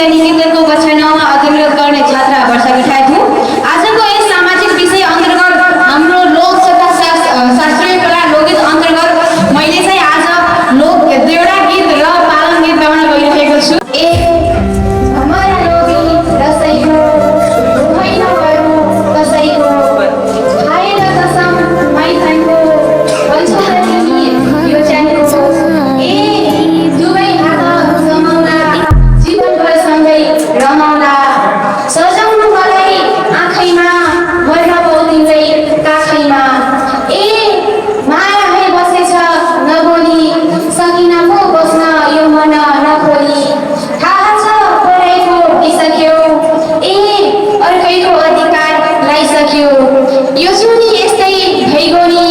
विद्या निकेतनको कक्षा 9 मा अध्ययन गर्ने छात्रा वर्षा गठाए थियो। आजको यस सामाजिक विषय अन्तर्गत हाम्रो लोक तथा शास्त्रीय कला लोकगीत अन्तर्गत मैले चाहिँ आज लोक देउडा गीत र पालन गीत गाउन गइरहेको छु। हमारा लोकगीत रसैको होइन भयो कसैको खाएर कसम माइथानको भन्छ तिमी यो च्यानेलको दुवै हात समाउला जीवनभर सँगै रमाउला सजाउनु मलाई आँखैमा मर्न पाउँदिन्छै काखैमा माया है बसेछ नबोली सकिन पो बस्न यो मन नखोली थाहा छ पढाइको भइसक्यो अर्कैको अधिकार लाइसक्यो यो जुनी यस्तै भइगयो नि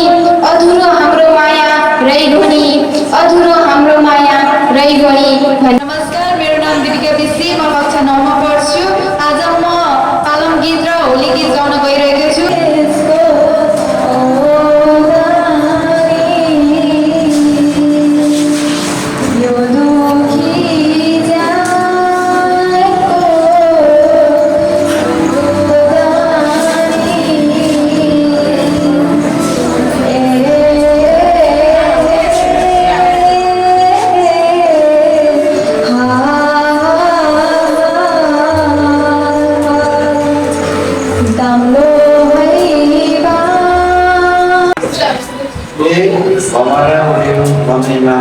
अधुरो हाम्रो माया रहिगयो नि अधुरो हाम्रो माया रहिगयो नि। नमस्कार, मेरो नाम दिपिका विश्री, म कक्षा 9 मा पढ्छु। आज म पालन गीत र होली गीत गाउन गइरहेको छु। हमारा उड्यो बम्नेमा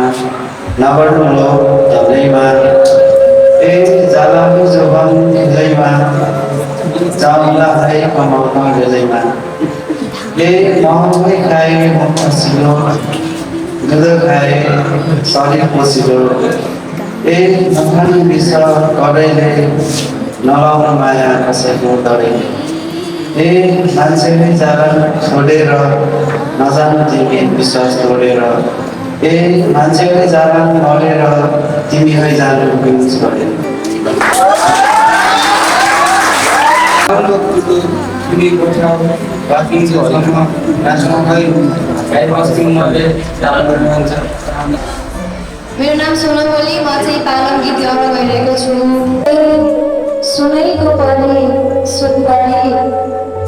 नबढ्नु लो धब्दैमा जालाको जोबन खिल्दैमा जाउँला है कमाउन बेलैमा महँगै खाए म पसिलो दुध खाए शरीर पसिलो नखाने विष कदैले नलाउन माया कसैको डरैले मान्छेले जाला छोडेर नजानु तिमी विश्वास तोडेर मान्छेले जाला मरेर तिमी है जानु बिउज गरेर मेरो नाम सोनम ओली, म चाहिँ पालन गीत गाउन गइरहेको छु। सुनैको परे सुन परे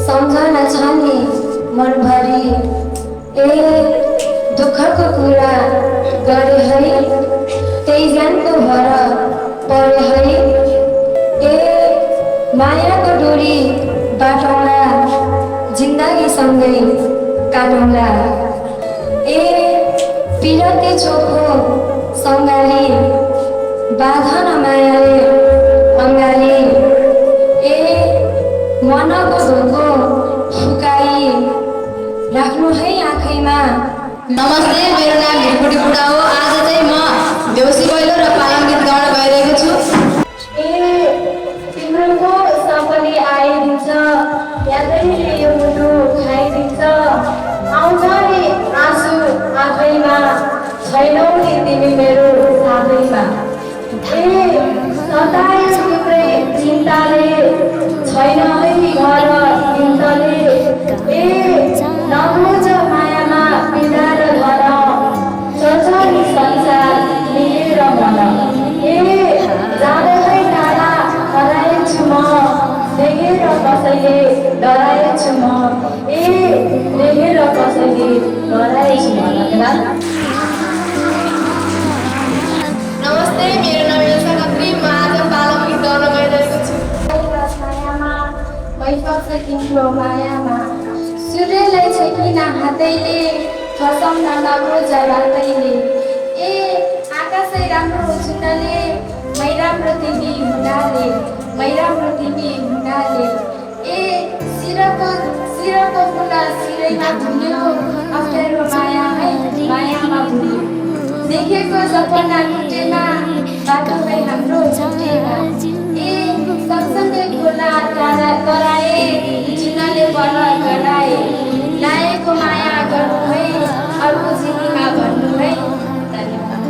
सम्झना छ नि मनभरि दुःखको कुरा गरे है त्यही ज्यानको भर परे है मायाको डोरी बाटौँला जिन्दगी सँगै काटौँला पिरती चोखो सङ्गाली बाधन मायाले अङ्गाली मनको धोको फुकाई राख्नु है आँखैमा। नमस्ते, मेरो नाम हिरकुटी बुढा हो। आज चाहिँ म देउसी भैलो र पालन गीत गाउन गइरहेको छु। तिम्रो सपनी आइदिन्छ यादैले यो मुटु खाइदिन्छ आउँछ नि आँसु आँखैमा छैनौ नि तिमी मेरो साथैमा सतायो तिम्रै चिन्ताले छैन है घर चिन्तले नबुझ मायामा पिडा र घर चल्छ नि संसार मिलेर मन जाँदै है टाढा हराएछु म देखेर कसैले डराएछु म देखेर कसैले डराएछु म। नमस्ते, मेरो नाम एल्सा खत्री, म आज पालन गीत गाउन गइरहेको छु। भइसक्छ तिम्रो मायामा सूर्यलाई छेकिन हातैले फसाउन नबुझ रातैले आकाशै राम्रो जुनले मै राम्रो तिमी हुनाले मै राम्रो तिमी हुनाले शिरको फुला शिरैमा भुल्यो अप्ठ्यारो माया है मायामा भुल्यो देखेको सपना लुटेमा बाटो है हाम्रो छुटेमा सँगसँगै खोला कराए चिनाले बल गराए लाएको माया गर्नु है अर्को जिन्दगीमा भन्नु है। धन्यवाद।